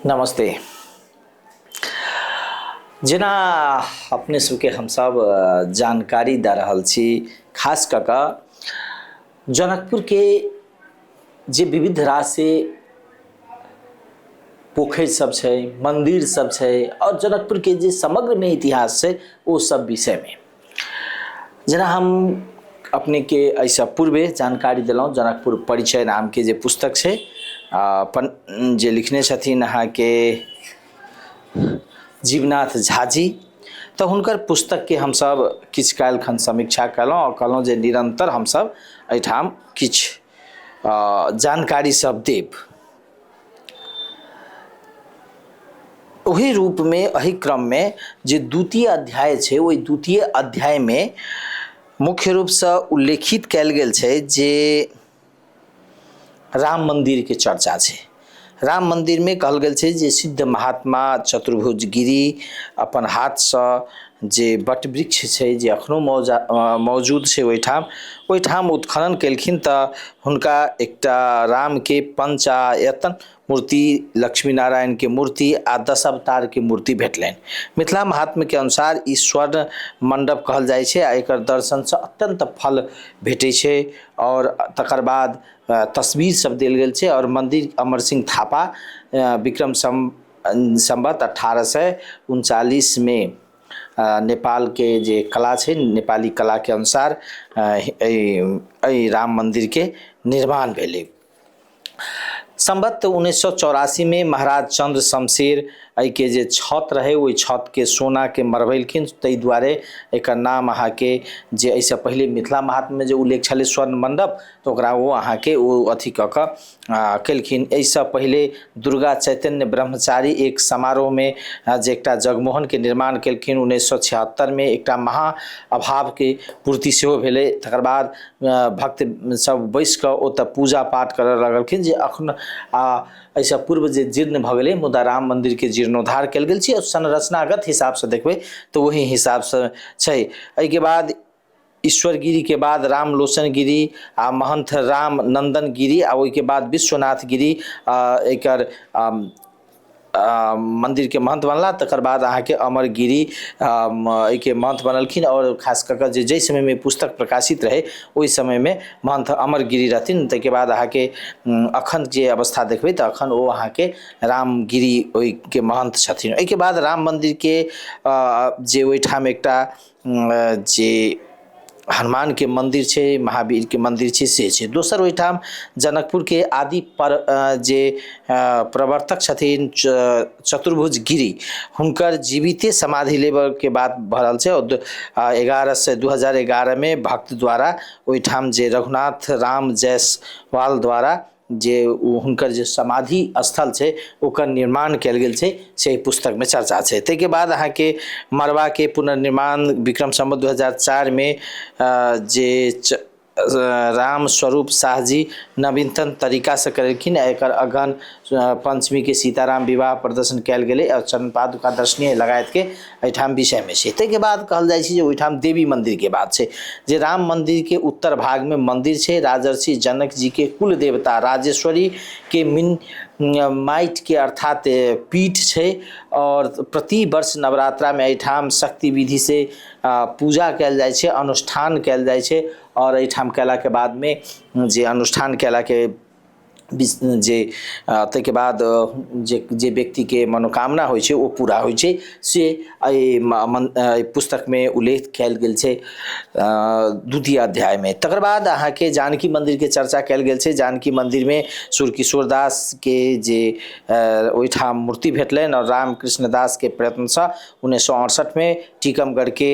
नमस्ते। जेना अपने सबके हमसब जानकारी दऽ रहल छी, खास कऽ कऽ जनकपुरके जे विविध राशि पोखरि सब छै, मन्दिर सब छै और जनकपुरके जे समग्रमे इतिहास छै ओ सब विषयमे जेना हम अपनेके एहिसँ पूर्वे जानकारी देलहुँ। जनकपुर परिचय नामके जे पुस्तक छै अपन जे लिखने छथिन अहाँके जीवनाथ झाजी, तऽ हुनकर पुस्तकके हमसब किछु काल्हिखन समीक्षा कयलहुँ आओर कहलहुँ जे निरन्तर हमसब एहिठाम किछु जानकारी सब देब। ओही रूपमे एहि क्रममे जे द्वितीय अध्याय छै, ओहि द्वितीय अध्यायमे मुख्य रूपसँ उल्लेखित कयल गेल छै जे राम मन्दिरके चर्चा छै। राम मन्दिरमे कहल गेल छै जे सिद्ध महात्मा चतुर्भुज गिरी अपन हाथसँ जे वटवृक्ष छै जे एखनो मौजूद छै ओहिठाम उत्खनन केलखिन तऽ हुनका एकटा रामके पंचायतन मूर्ति, लक्ष्मी नारायणके मूर्ति आ दश अवतारके मूर्ति भेटलनि। मिथिला महात्म्यके अनुसार ई स्वर्ण मण्डप कहल जाइ छै आ एकर दर्शनसँ अत्यन्त फल भेटै छै। आओर तकर बाद तस्वीर सब देल गेल छै और मंदिर अमर सिंह थापा विक्रम संवत 1839 में नेपाल के जे कला छै, नेपाली कला के अनुसार एहि राम मंदिर के निर्माण भेलै। संवत 1984 में महाराज चंद्र शमशेर एहिके जे छत रहै ओहि छतके सोनाके मरबेलखिन, ताहि दुआरे एकर नाम अहाँके जे एहिसँ पहिले मिथिला महात्म्यमे जे उल्लेख छलै स्वर्ण मण्डप, तऽ ओकरा ओ अहाँके ओ अथी कऽ कऽ केलखिन। एहिसँ पहिले दुर्गा चैतन्य ब्रह्मचारी एक समारोहमे जे एकटा जगमोहनके निर्माण केलखिन 1976मे, एकटा महा अभावके पूर्ति सेहो भेलै। तकर बाद भक्त सब बैस कऽ ओतऽ पूजा पाठ करऽ लगलखिन जे अखन एहिसँ पूर्व जे जीर्ण भऽ गेलै, मुदा राम मन्दिरके जीर्णोद्धार कयल गेल छै आओर संरचनागत हिसाबसँ देखबै तऽ ओही हिसाबसँ छै। एहिके बाद ईश्वरगिरीके बाद रामलोचन गिरी आ महंथ राम नन्दन गिरी आ ओहिके बाद विश्वनाथ गिरी एकर मन्दिरके महंत बनला। तकर बाद अहाँके अमरगिरी एहिके महंत बनलखिन आओर खास कऽ कऽ जे जाहि समयमे पुस्तक प्रकाशित रहै ओहि समयमे महंत अमरगिरी रहथिन। ताहिके बाद अहाँके अखन जे अवस्था देखबै तऽ अखन ओ अहाँके रामगिरी ओहिके महंत छथिन। एहिके बाद राम मन्दिरके जे ओहिठाम एकटा जे हनुमानके मन्दिर छै, महावीरके मन्दिर छै, से छै। दोसर ओहिठाम जनकपुरके आदि पर जे प्रवर्तक छथिन चतुर्भुज गिरी, हुनकर जीविते समाधि लेबऽके बात भऽ रहल छै। आओर 11 से 2011मे भक्त द्वारा ओहिठाम जे रघुनाथ राम जायसवाल द्वारा जे ओ हुनकर जे समाधि स्थल छै ओकर निर्माण कयल गेल छै, से एहि पुस्तकमे चर्चा छै। ताहिके बाद अहाँके मड़बाके पुनर्निर्माण विक्रम संवत 2004मे जे राम स्वरूप शाह जी नवीनतम तरीकासँ करेलखिन। एकर अगहन पञ्चमीके सीताराम विवाह प्रदर्शन कयल गेलै आओर चरण पादुका दर्शनीय लगायतके एहिठाम विषयमे छै। ताहिके बाद कहल जाइ छै जे ओहिठाम देवी मन्दिरके बात छै जे राम मन्दिरके उत्तर भागमे मन्दिर छै। राजर्षि जनक जीके कुल देवता राजेश्वरीके मिन माटिके अर्थात पीठ छै आओर प्रति वर्ष नवरात्रामे एहिठाम शक्ति विधिसँ पूजा कयल जाइ छै, अनुष्ठान कयल जाइ छै। आओर एहिठाम कयलाके बादमे जे अनुष्ठान कयलाके जे ताहिके बाद जे जे व्यक्तिके मनोकामना होइ छै ओ पूरा होइ छै, से एहि पुस्तकमे उल्लेख कयल गेल छै द्वितीय अध्यायमे। तकर बाद अहाँके जानकी मन्दिरके चर्चा कयल गेल छै। जानकी मन्दिरमे सूर्यकिशोर दासके जे ओहिठाम मूर्ति भेटलनि आओर रामकृष्ण दासके प्रयत्नसँ 1968मे टीकमगढ़के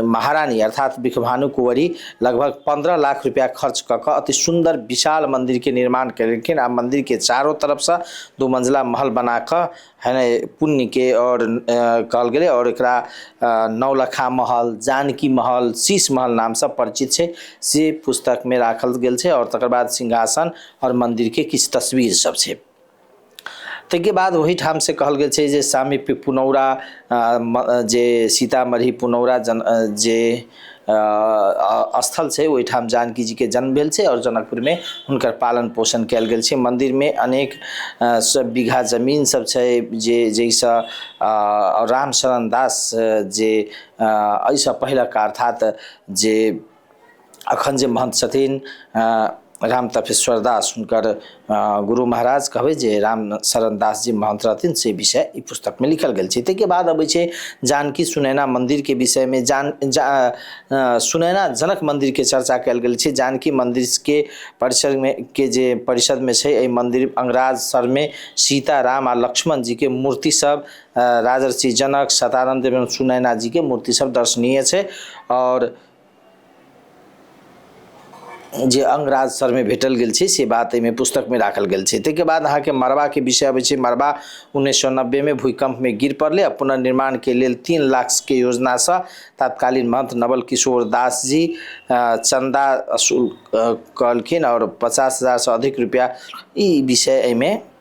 महारानी अर्थात बिखभानु कुंवरी लगभग 15 लाख रुपया खर्च कऽ कऽ अति सुन्दर विशाल मन्दिरके निर्माण केलखिन आ मन्दिरके चारो तरफसँ दू मंजिला महल बना कऽ है ने पुण्यके आओर कहल गेलै आओर एकरा नौलखा महल, जानकी महल, शीश महल नामसँ परिचित छै, से पुस्तकमे राखल गेल छै। आओर तकर बाद सिंहासन आओर मन्दिरके किछु तस्वीर सब छै। ताहिके बाद ओहिठामसँ कहल गेल छै जे सामीप्य पुनौरा जे सीतामढ़ी पुनौरा जन जे स्थल छै, ओहिठाम जानकी जीके जन्म भेल छै आओर जनकपुरमे हुनकर पालन पोषण कयल गेल छै। मन्दिरमे अनेक सब बीघा जमीन सब छै जे जाहिसँ रामशरण दास जे एहिसँ पहिलका अर्थात जे अखन जे महन्थ छथिन राम तपेश्वर दास, हुनकर गुरु महाराज कहबै जे राम शरण दास जी महन्थ रहथिन, से विषय ई पुस्तकमे लिखल गेल छै। ताहिके बाद अबै छै जानकी सुनैना मन्दिरके विषयमे। सुनैना जनक मन्दिरके चर्चा कयल गेल छै। जानकी मन्दिरके परिसरमे के जे परिषदमे छै, एहि मन्दिर अंगराज सरमे सीता, राम आ लक्ष्मण जीके मूर्ति सब, राजर्षि जनक, सतानंद एवं सुनैना जीके मूर्ति सब दर्शनीय छै आओर जे अंगराज सरमे भेटल गेल छै से बात एहिमे पुस्तकमे राखल गेल छै। ताहिके बाद अहाँके मड़बाके विषय अबै छै। मड़बा 1990मे भूकम्पमे गिर पड़लै आ पुनर्निर्माणके लेल 3 लाखके योजनासँ तात्कालीन महंत नवल किशोर दास जी चन्दा असूल कहलखिन आओर 50,000सँ अधिक रुपैआ ई विषय एहिमे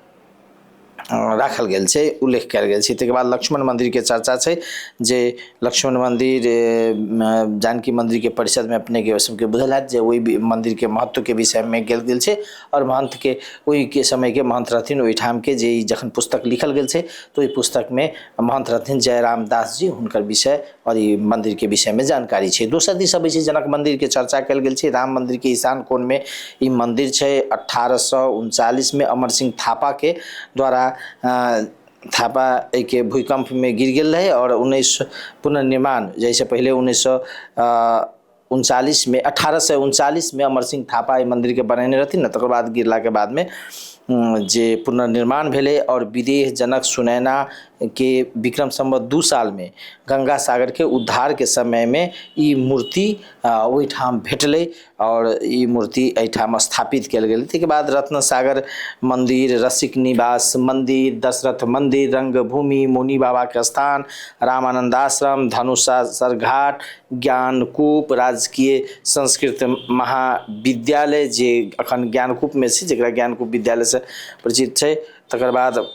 राखल गेल छै, उल्लेख कयल गेल छै। ताहिके बाद लक्ष्मण मन्दिरके चर्चा छै जे लक्ष्मण मन्दिर जानकी मन्दिरके परिषदमे अपनेके सबके बुझल हैत जे ओहि मन्दिरके महत्वके विषयमे गेल गेल छै आओर महन्थके ओहिके समयके महन्थ रहथिन ओहिठामके, जे जखन पुस्तक लिखल गेल छै तऽ ओहि पुस्तकमे महन्थ रहथिन जयराम दास जी, हुनकर विषय आओर ई मन्दिरके विषयमे जानकारी छै। दोसर दिस अबै छै जनक मन्दिरके चर्चा कयल गेल छै। राम मन्दिरके ईशान कोणमे ई मन्दिर छै। 1839मे अमर सिंह थापाके द्वारा थापा एहिके भूकम्पमे गिर गेल रहै आओर पुनर्निर्माण जाहिसँ पहिले 1939मे 1839मे अमर सिंह थापा एहि मन्दिरके बनेने रहथिन ने, तकर बाद गिरलाके बादमे जे पुनर्निर्माण भेलै आओर विदेह जनक सुनैना के विक्रम संवत 2 सालमे गंगा सागरके उद्धारके समयमे ई मूर्ति ओहिठाम भेटलै आओर ई मूर्ति एहिठाम स्थापित कयल गेलै। ताहिके बाद रत्न सागर मन्दिर, रसिक निवास मन्दिर, दशरथ मन्दिर, रंगभूमि, मौनी बाबाके स्थान, रामानंद आश्रम, धनुषा घाट, ज्ञानकूप, राजकीय संस्कृत महाविद्यालय जे अखन ज्ञानकूपमे छै, जकरा ज्ञानकूप विद्यालयसँ परिचित छै। तकर बाद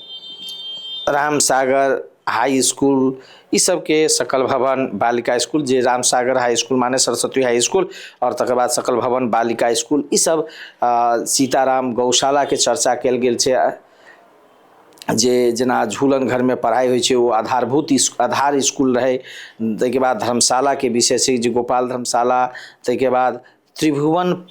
रामसागर हाई स्कूल, ई सबके सकल भवन बालिका स्कूल, जे रामसागर हाई स्कूल माने सरस्वती हाई स्कूल, और तकर बाद सकल भवन बालिका स्कूल, ई सब सीताराम गौशालाके चर्चा कयल गेल छै। जे जेना झूलन घरमे पढ़ाइ होइ छै ओ आधारभूत आधार स्कूल रहै। ताहिके बाद धर्मशालाके विषय छै जे गोपाल धर्मशाला। ताहिके बाद त्रिभुवन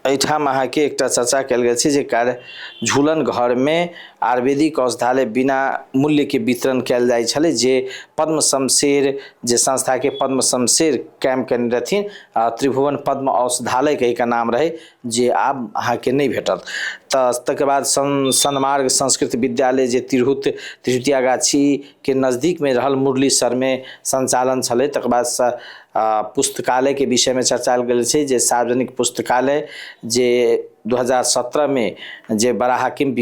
एहिठाम अहाँके एकटा चर्चा कयल गेल छै जे कार्य झूलन घरमे आयुर्वेदिक औषधालय बिना मूल्यके वितरण कयल जाइ छलै, जे पद्म शमशेर जे संस्थाके पद्म शमशेर कैम्प केने रहथिन, त्रिभुवन पद्म औषधालय कहिके नाम रहै, जे आब अहाँके नहि भेटत। तऽ तकर बाद सन्मार्ग संस्कृत विद्यालय जे तिरहुतिया गाछीके नजदीकमे रहल मुरली सरमे सञ्चालन छलै। तकर बाद पुस्तकालयके विषयमे चर्चा गेल छै जे सार्वजनिक पुस्तकालय जे 2017मे जे बड़ा हाकिम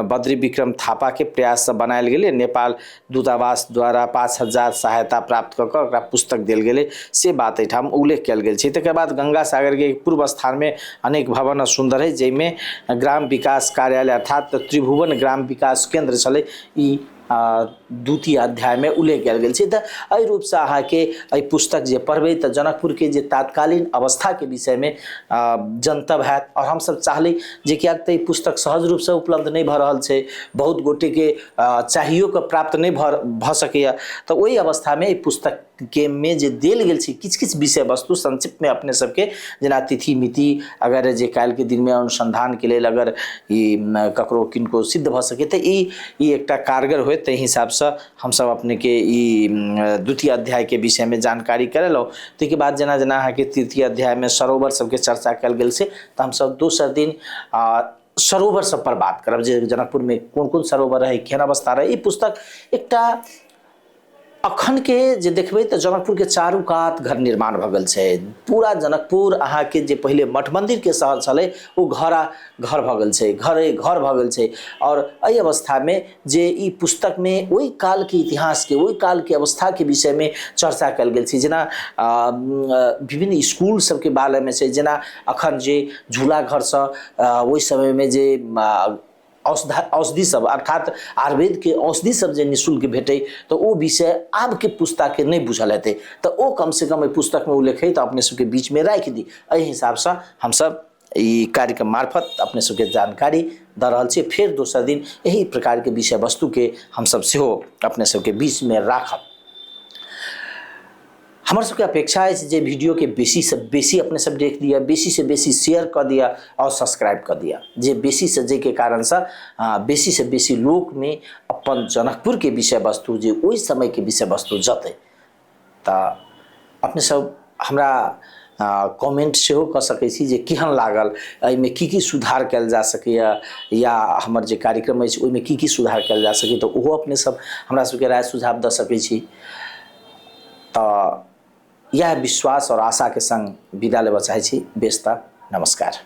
बद्री विक्रम थापाके प्रयाससँ बनायल गेलै, नेपाल दूतावास द्वारा 5000 सहायता प्राप्त कऽ कऽ ओकरा पुस्तक देल गेलै, से बात एहिठाम उल्लेख कयल गेल छै। तकर बाद गंगा सागरके पूर्व स्थानमे अनेक भवन सुन्दर है, जाहिमे ग्राम विकास कार्यालय अर्थात त्रिभुवन ग्राम विकास केन्द्र छलै, ई द्वितीय अध्यायमे उल्लेख कयल गेल छै। तऽ एहि रूपसँ अहाँके एहि पुस्तक जे पढ़बै तऽ जनकपुरके जे तात्कालीन अवस्थाके विषयमे जनतब हैत। आओर हमसब चाहली जे किएक तऽ ई पुस्तक सहज रूपसँ उपलब्ध नहि भऽ रहल छै, बहुत गोटेके चाहियो कऽ प्राप्त नहि भऽ सकैए, तऽ ओहि अवस्थामे एहि पुस्तक के में जे देल गेल छै किछु किछु विषय वस्तु संक्षिप्तमे अपने सबके, जेना तिथि मिति अगर जे काल्हिके दिनमे अनुसंधानके लेल अगर ई ककरो किनको सिद्ध भऽ सकै तऽ ई एकटा कारगर होयत। ताहि हिसाबसँ हमसब अपनेके ई द्वितीय अध्यायके विषयमे जानकारी करेलहुँ। ताहिके बाद जेना जेना अहाँके तृतीय अध्यायमे सरोवर सबके चर्चा कयल गेल छै, तऽ हमसब दोसर दिन सरोवर सब पर बात करब जे जनकपुरमे कोन कोन सरोवर रहै, केहन अवस्था रहै। ई पुस्तक एकटा अखन के जे देखबै तऽ जनकपुरके चारू कात घर निर्माण भऽ गेल छै। पूरा जनकपुर अहाँके जे पहिले मठ मन्दिरके शहर छलै ओ घर घर भऽ गेल छै, घरे घर भऽ गेल छै। आओर एहि अवस्थामे जे ई पुस्तकमे ओहि कालके इतिहासके ओहि कालके अवस्थाके विषयमे चर्चा कयल गेल छै, जेना विभिन्न स्कूल सबके बारेमे छै, जेना अखन जे झूला घरसँ ओहि समयमे जे औषधि सब अर्थात आयुर्वेदके औषधि सब जे निःशुल्क भेटै, तऽ ओ विषय आबके पुस्ताके नहि बुझल हेतै, तऽ ओ कमसँ कम एहि पुस्तकमे उल्लेख हइ, तऽ अपने सबके बीचमे राखि दी। एहि हिसाबसँ हमसब ई कार्यक्रम मार्फत अपने सबके जानकारी दऽ रहल छी। फेर दोसर दिन एहि प्रकारके विषय वस्तुके हमसब सेहो अपने सबके बीचमे राखब। हमर सबके अपेक्षा अछि जे वीडियोके बेसीसँ बेसी अपने सब देख दिअ, बेसीसँ बेसी शेयर कऽ दिअ आओर सब्सक्राइब कऽ दिअ, जे बेसीसँ जाहिके कारणसँ बेसीसँ बेसी लोकमे अपन जनकपुरके विषय वस्तु जे ओहि समयके विषय वस्तु जतै। तऽ अपने सब हमरा कमेंट सेहो कऽ सकै छी जे केहन लागल, एहिमे की की सुधार कयल जा सकैए, या हमर जे कार्यक्रम अछि ओहिमे की की सुधार कयल जा सकैए, तऽ ओहो अपने सब हमरा सबके राय सुझाव दऽ सकै छी। तऽ इएह विश्वास आओर आशाके संग विदा लेबऽ चाहै छी। बेस, तऽ नमस्कार।